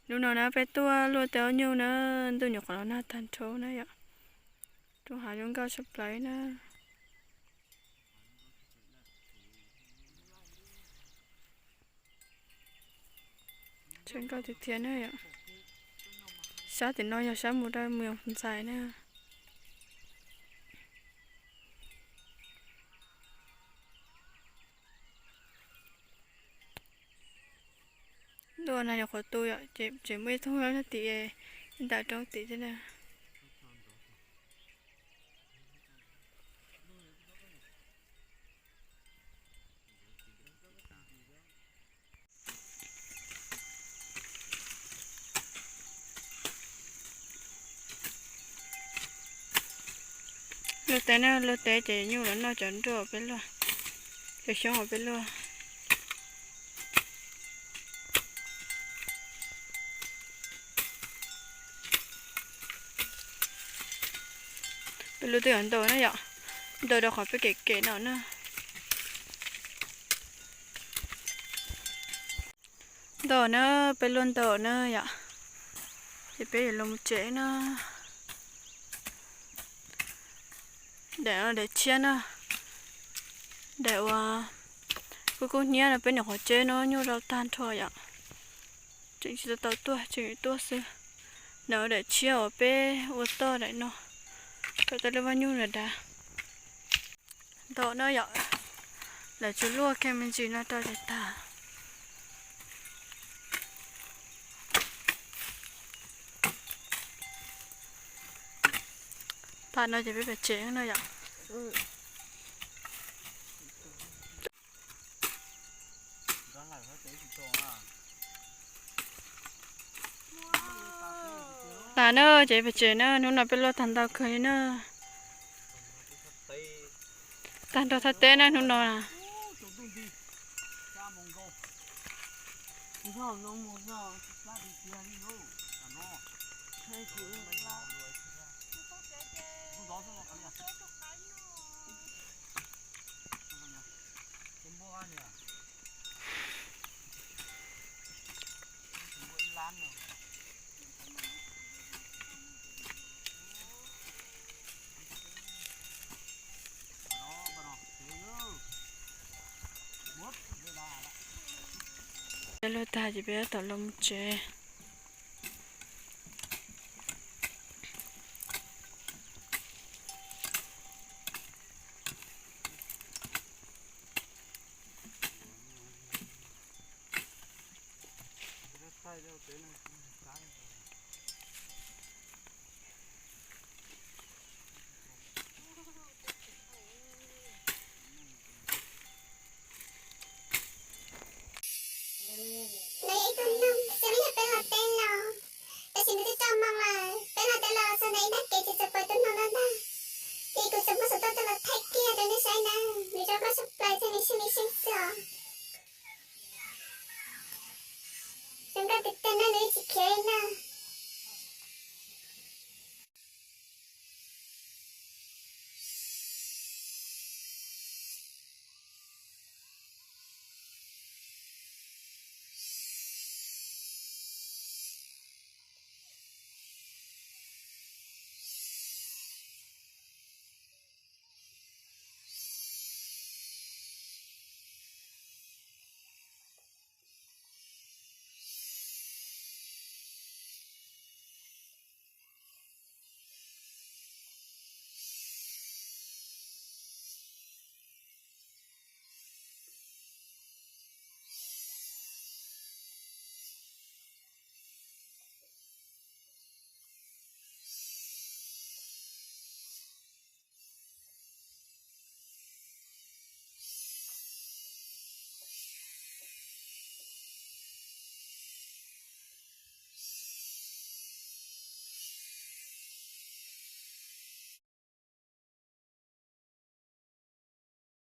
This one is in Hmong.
Hnub no na peb tuaj luaj tej ob nyuj na, ntuj nyuam qhuav los nag tag nrho na yom. Roob hav zoo nkauj tshaj plaws na. Zoo nkauj tiag tiag na yom. Sab tim no yog sab mus rau Mws Ntxhais na. Ntuj nag nyuam qhuav tu yom, ces tseem muaj ib thooj nyob tim ntawm roob tim thiab na. Luaj teb na, luaj teb ces nyuj los noj cov nruaj peb luaj, cov xyoob uas peb luaj. Peb luaj twb yog ntau na yom, ntau rau qhov peb kem kem no na. Ntau na, peb luaj ntau na yom, ces peb yuav los mus tsev na. Daim no daim tshiab na, daim uas kub kub hnyiab no peb nyuam qhuav tseb no nyuj rau tag nrho yom. Tseem tsis tau tau tuaj, tseem tuaj xwb. Daim daim tshiab uas peb ua toj daim no, rau tej lub vaj nyuj dav dav. Ntau na yom, lawv tsis luaj kiag me ntsis no rau ces tag. Tag no ces peb pem tsev no yom. Tag na, ces pem tsev na, hnub no peb luaj tag ntau kawg li na. Tag nrho thaj teb na hnub no. Peb luaj tag ces peb tab tom los mus tsev.